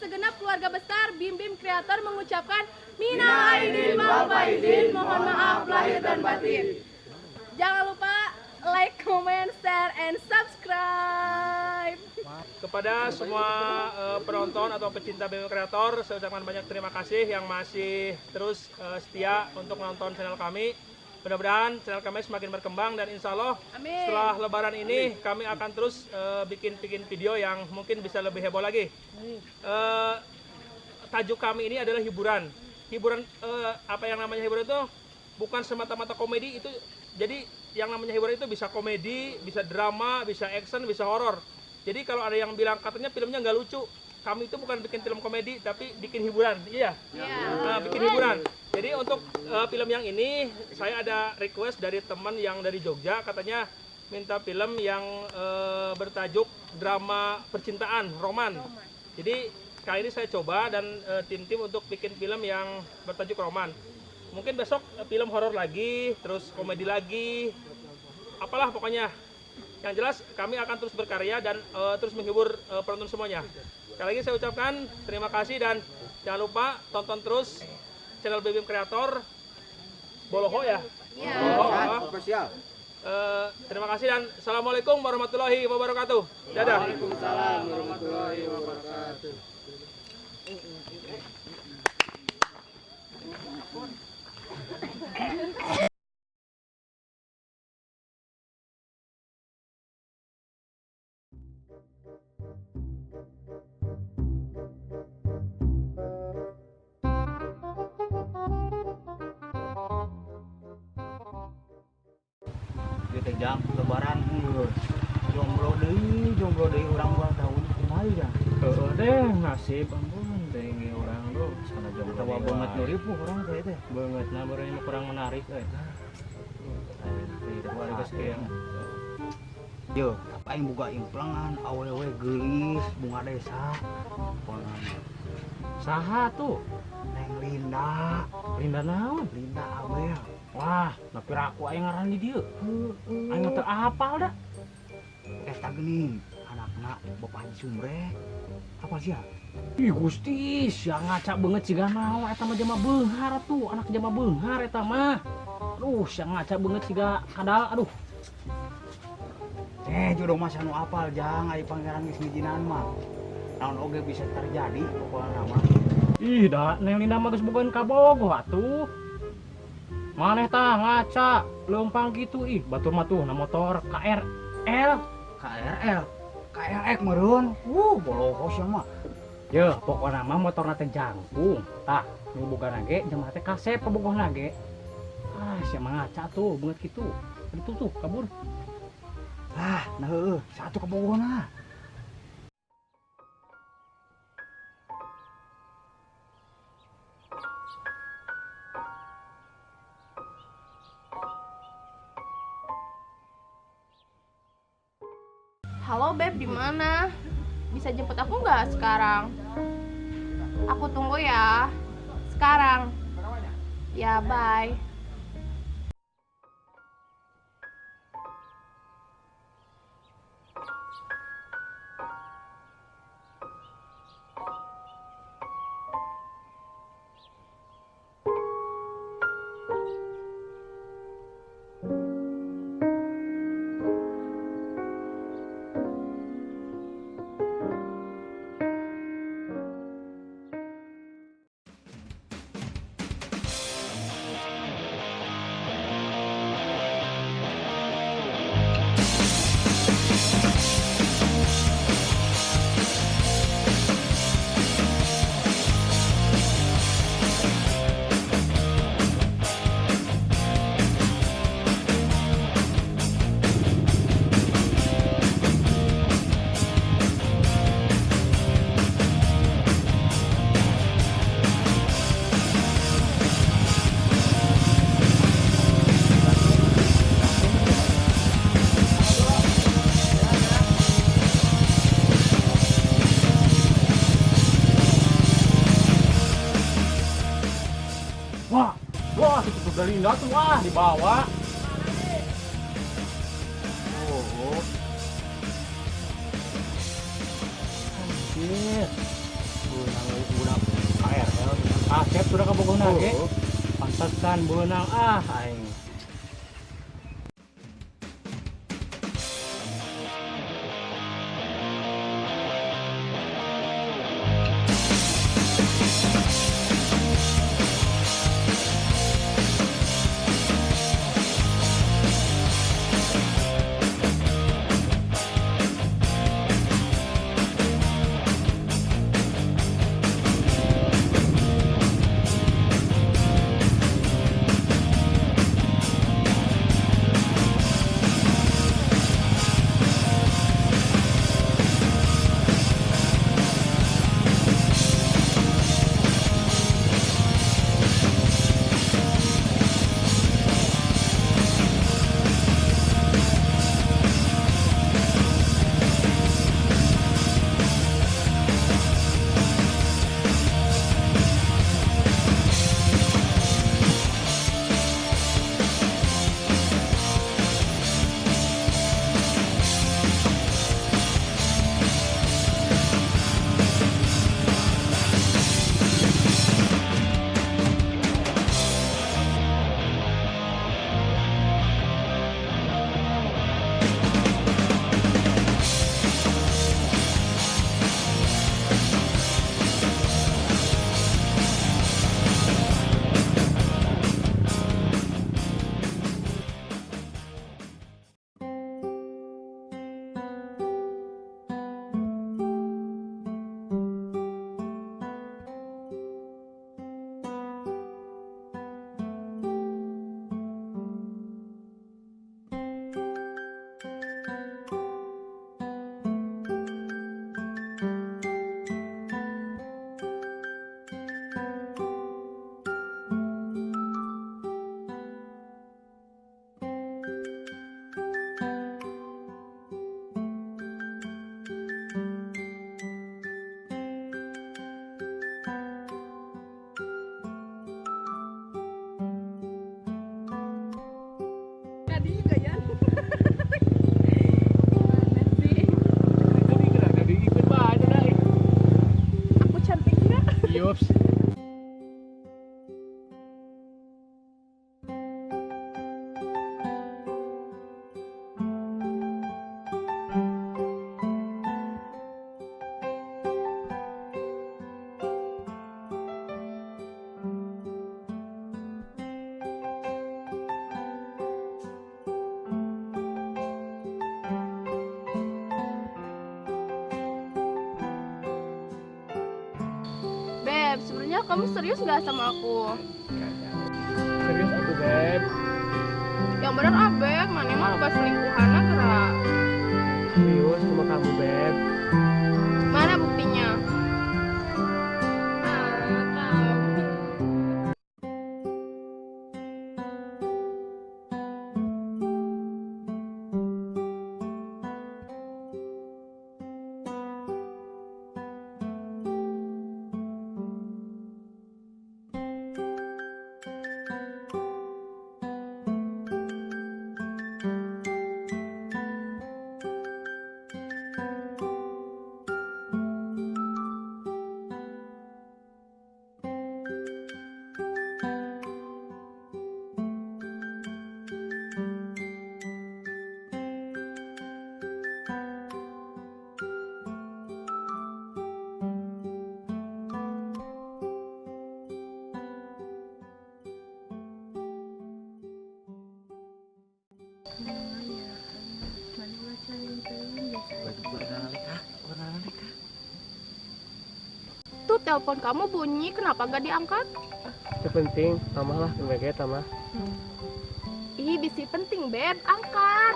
segenap keluarga besar Bim Bim Kreator mengucapkan minal aidin wal faizin, mohon maaf lahir dan batin. Jangan lupa like, comment, share, and subscribe. Kepada semua penonton atau pecinta Bim Kreator, saya ucapkan banyak terima kasih yang masih terus setia untuk menonton channel kami. Mudah-mudahan channel kami semakin berkembang dan insya Allah Amin. Setelah Lebaran ini kami akan terus bikin-bikin video yang mungkin bisa lebih heboh lagi. Tajuk kami ini adalah hiburan. Hiburan, apa yang namanya hiburan itu bukan semata-mata komedi itu. Jadi yang namanya hiburan itu bisa komedi, bisa drama, bisa action, bisa horor. Jadi kalau ada yang bilang katanya filmnya nggak lucu, kami itu bukan bikin film komedi tapi bikin hiburan. Iya. Ya. Nah, bikin hiburan. Jadi untuk film yang ini saya ada request dari teman yang dari Jogja, katanya minta film yang bertajuk drama percintaan roman. Jadi kali ini saya coba dan tim-tim untuk bikin film yang bertajuk roman. Mungkin besok film horor lagi, terus komedi lagi, apalah pokoknya. Yang jelas kami akan terus berkarya dan terus menghibur penonton semuanya. Sekali lagi saya ucapkan terima kasih dan jangan lupa tonton terus channel Bim Kreator Boloho ya. Ya. Boloho. Official. Terima kasih dan assalamualaikum warahmatullahi wabarakatuh. Dadah. Waalaikumsalam warahmatullahi wabarakatuh. Ieu teh jang Lebaran geus. Jomblo deui urang ulang tahun kumaha ya? Heeh deh, nasib ampun teh ge urang tuh sana jomblo. Atawa deui beungeut wae. nu ripuh urang teh teh. Beungeut na baru ini kurang menarik euy. Warga geus. Yo, tapi aing boga implengan awewe geulis bunga desa. Pokona Saha tuh? Neng Linda, Linda naon? Linda Abel. Wah, nah piraku aing ngaran di dieu. Aing mah teu apal dah. Eta geuning anakna Bapak Haji Sumre. Apa sih ya? Ih Gusti, sia ngaca beungeut siga naon eta mah jelema beunghar tuh, anak jelema beunghar eta mah. Aduh, sia ngaca beungeut siga kadal, aduh. Eh, jodoh mah anu apal jang ari pangeran geus ngijinan mah. Naon oge bisa terjadi pokokna mah. Ih, da Neng Linda mah geus bogoheun kabogoh atuh. Maneh tah ngaca leumpang gitu ih, batur mah tuh na motor KRL. KRL, KRX meureun. Wuh, boloho sia mah. Yeuh, pokona mah motorna teh jangkung. Tah, nu bogana ge jelema teh kasep kabogohna ge. Ah, sia mah ngaca tuh beungeut kitu. Itu tuh kabur. Lah, nah heueuh, satu kabogohna. Halo Beb, di mana? Bisa jemput aku nggak sekarang? Aku tunggu ya. Sekarang. Ya, bye. Wah, wah itu tuh Linda tuh wah dibawa. Oh. Anjir. Beunang budak KRL kasep sudah kabogohna ge. Oh. Pantesan beunang ah aing. Tadi juga ya. Gimana sih? Aku cantik nggak? Yups. Beb, sebenarnya kamu serius nggak sama aku? Serius aku, Beb. Yang bener ah, Beb. Mana mah loba selingkuhanna gerak. Serius sama kamu, Beb. Mana buktinya? Ah, kamu. Tuh telepon kamu bunyi, kenapa gak diangkat? Itu penting, tambah lah BG tambah. Ih, bisi penting, Beb. Angkat.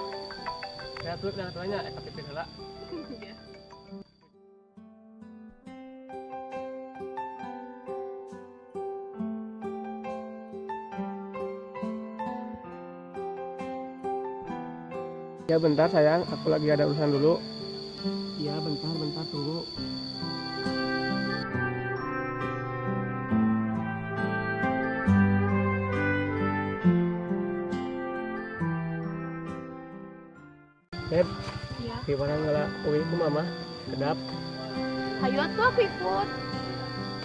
Ya tuh jangan tanya, KTP heula. Ya bentar sayang, aku lagi ada urusan dulu. Ya bentar, bentar tunggu. Beb, Iya. gimana nggak uwi ku mama? Kedap. Hayu atuh aku ikut.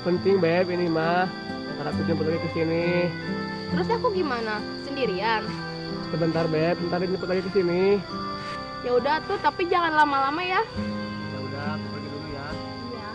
Penting Beb ini mah. Ntar aku jemput lagi ke sini. Terus aku gimana? Sendirian? Sebentar Beb, ntar dijemput lagi ke sini. Ya udah tuh, tapi jangan lama-lama ya. Ya udah, aku pergi dulu ya. Iya.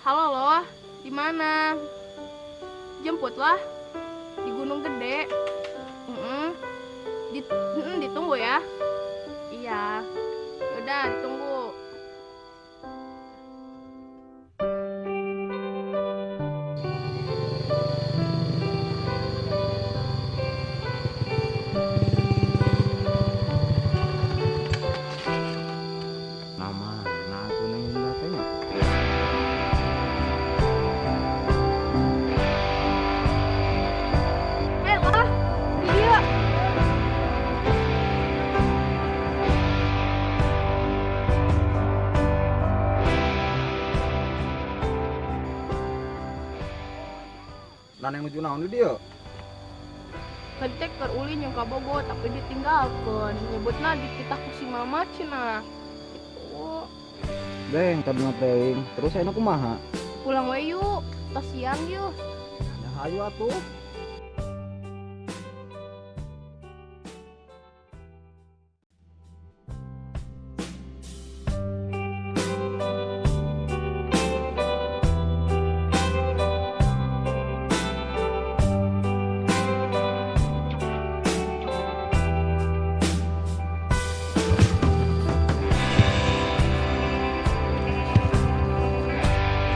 Halo loh, di mana? Jemputlah di Gunung Gede. Mm-mm. Ditunggu ya. Iya. Yaudah, ditunggu. Nama, nah aku neng Winda teh nya. Lah, di dia. Lah neng nuju naon di dieu? Tadi teh keur ulin jeung ka Bogo tapi ditinggalkeun. Nyebutna dititah ku si mama cenah. Gitu. Beng, tadi mah teuing. Terus ayeuna kumaha? Pulang we yuk, tos siang yuk. Ya hayu atuh.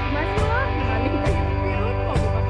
Masih lah, gimana kita jadi virus kok bukan?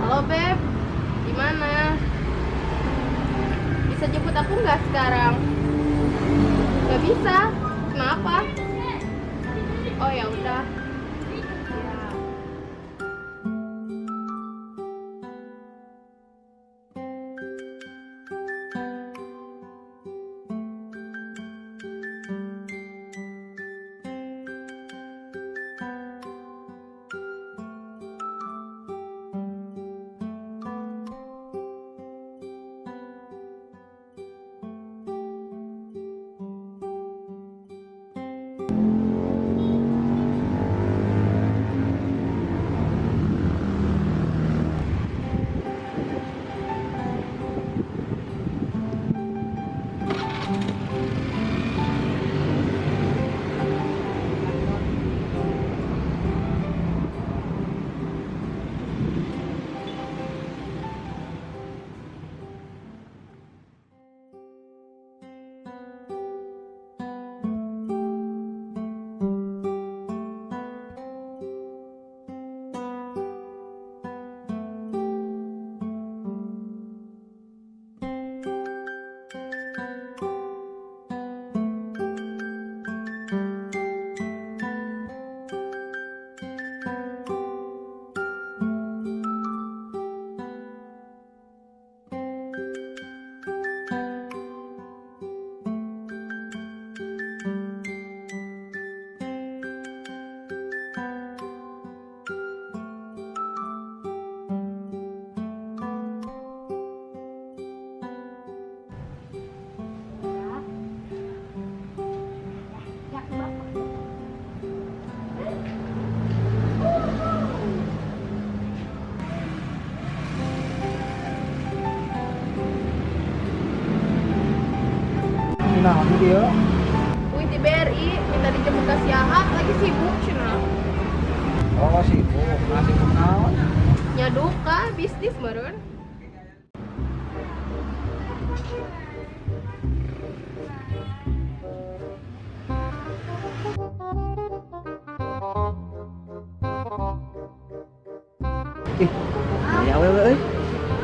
Halo Beb, di mana? Bisa jemput aku nggak sekarang? Nggak bisa. Kenapa? Oh ya udah. Ya. Di dieu. Uih di BRI minta dijemput ke Siaha lagi sibuk cenah. Oh, sibuk. Nah, sibuk naon? Nya duka bisnis meureun. Ih, ya awewe euy.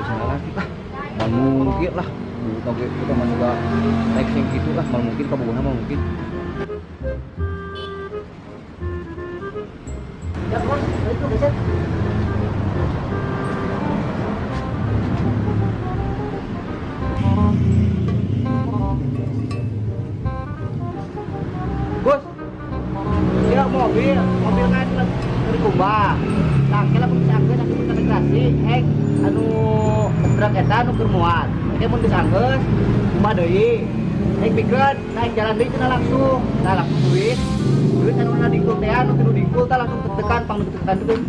Salah lagi ah. Mal mungkin lah. Duit oge kita mah juga naik sing kitu lah, mal mungkin kabogohna mal mungkin. Ya, Bos, itu geser. Gus. Ya mobil, mobil kan dari kumbah. Tah, kela mun geus anggeus anu integrasi heng anu truk eta anu keur muat. Engke mun geus anggeus kumbah deui. Heng pikeun, nah jalan deui cenah langsung. Nah langsung duit. Duit anu na dingkul teh anu tilu dingkul tah langsung tekan pang tekan teh.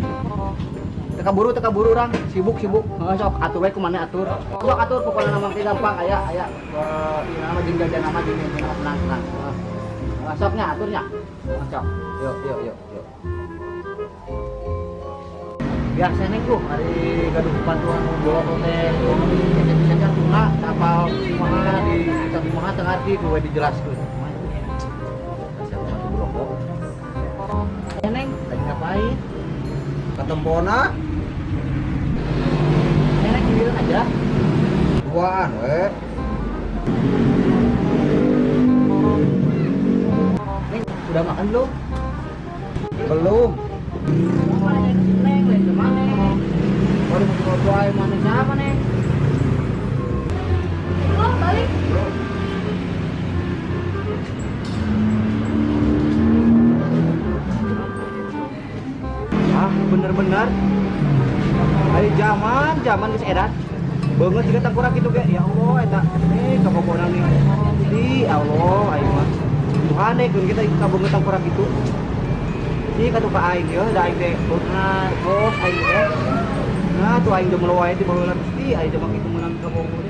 Teka buru urang, sibuk sibuk. Heeh sok atur we kumaha atur. Sok atur pokona mah teh gampang aya aya. Ieu nama jeung jajan nama jeung tenang tenang. Heeh. Sok nya aturnya. Sok. Yuk, yuk, yuk, yuk. Biasanya tuh hari gaduh bantuan bolot teh bisa bisa tuna kapal kumaha di kita kumaha teu ngarti kuwe dijelaskeun. Siapa mah tuh rokok. Eh Neng, lagi ngapain? Ketempona Neng sendirian aja. duaan we. Neng, udah makan belum? Belum. Mana yang kesini, Neng? Lain kemana? Baru mau ngobrol mana sama, Neng? Loh, balik. Ah, bener-bener. Hari zaman, zaman geus edan. Beungeut jiga tangkurak kitu ge. Ya Allah eta. Kabogohan nih. Di Allah aing mah. Tuhan deh keun kita ka beungeut tangkurak kitu. Di katuh ka aing yeuh da aing teh beungeut bos aing teh. Nah, tuh aing jomblo wae di baheula Gusti, aing teh mah kitu meunang kabogoh.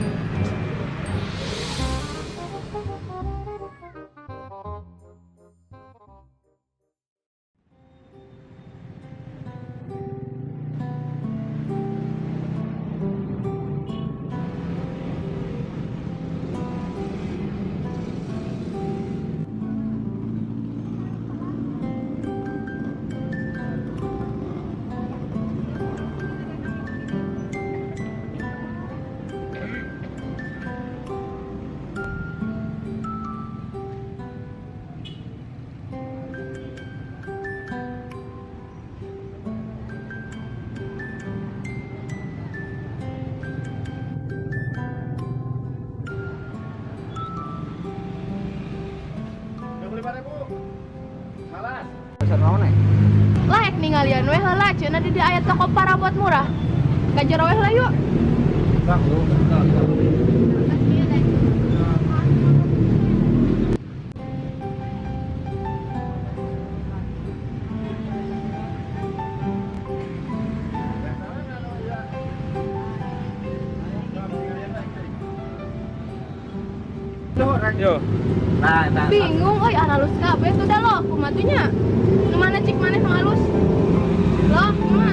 Pesan naon Neng? Lah ek ninggalian we heula cenah di dieu aya toko parabot murah. Ka jero we heula yuk. Bang, lu. Yo. Nah, eta. Bingung euy alus kabeh tuh dah loh kumaha tuh nya. Nu mana cik maneh nu alus? Loh, kumaha?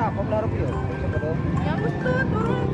Apa belar ieu? Sabedeung. Ya geus tuh turun.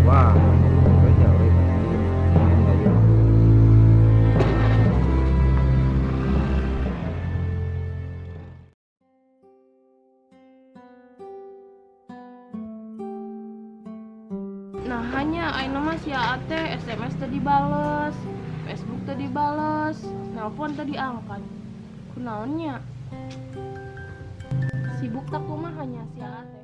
Wah, beda euy. Ini lagi. Nah hanya ayeuna mah si Aa teh SMS teu dibales, Facebook teu dibales, nelpon teu diangkat. Kunaon nya? Sibuk tak kumaha nya si Aa teh?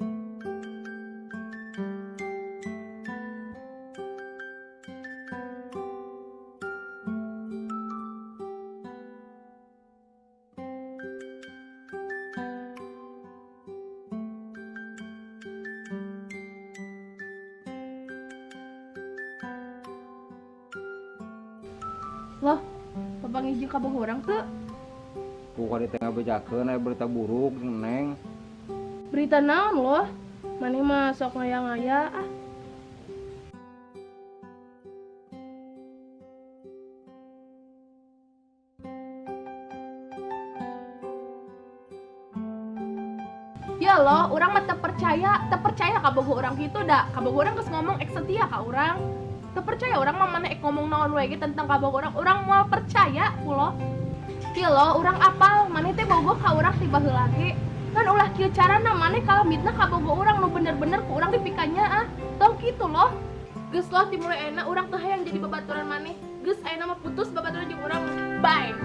Loh, papanggih jeung kabogoh urang teu? Ku ka dieu teh ngabejakeun aya berita buruk jeung Neng. Berita naon loh? Maneh mah sok ngaya-ngaya ah. Ya loh, urang mah teu percaya kabogoh urang kitu da. Kabogoh urang geus ngomong ek setia ka urang. Teu percaya urang mah maneh ek ngomong naon we ge tentang kabogoh urang, urang moal percaya ku lo. Kieu loh, urang apal maneh teh bogoh ka urang ti baheula ge. Kan ulah kieu carana maneh kalah mitnah kabogoh urang nu bener-bener ku urang dipikanya ah. Tong kitu loh. Geus loh ti mulai ayeuna urang teu hayang jadi babaturan maneh. Geus ayeuna mah putus babaturan jeung urang. Bye.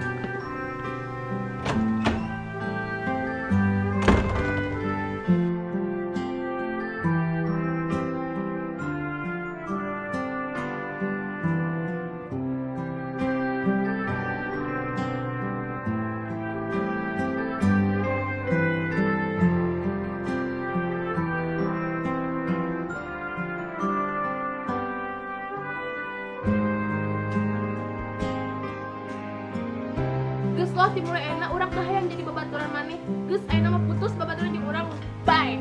Geus loh ti mulai ayeuna urang teu hayang jadi babaturan maneh. Geus ayeuna mah putus babaturan jeung urang. Bye.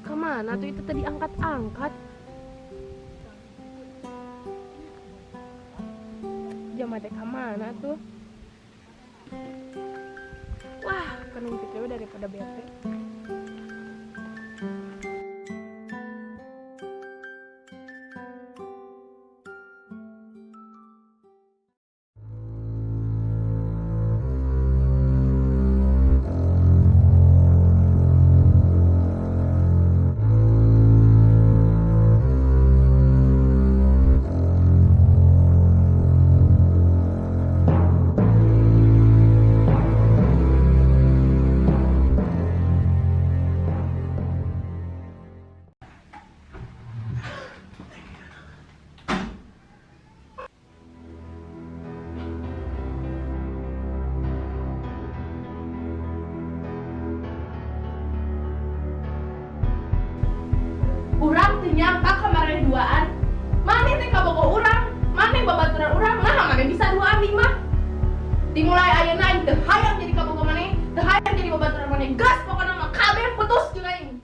Kemana tuh itu tadi angkat-angkat? Jam teh kemana tuh? Wah, kenumpit we daripada bete. teu nyangka ka maraneh duaan. Maneh teh kabogoh urang, maneh babaturan urang, nah maneh bisa duaan di imah. Dimulai ayeuna aing teu hayang jadi kabogoh maneh, teu hayang jadi babaturan maneh. Gas pokona mah kabeh putus jeung aing.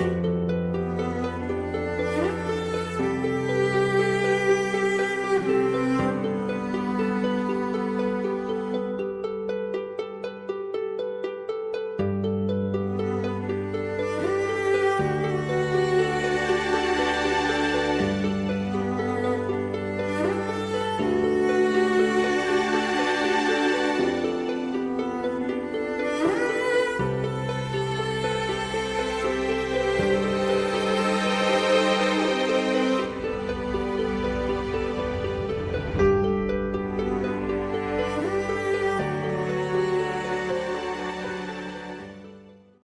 Bye.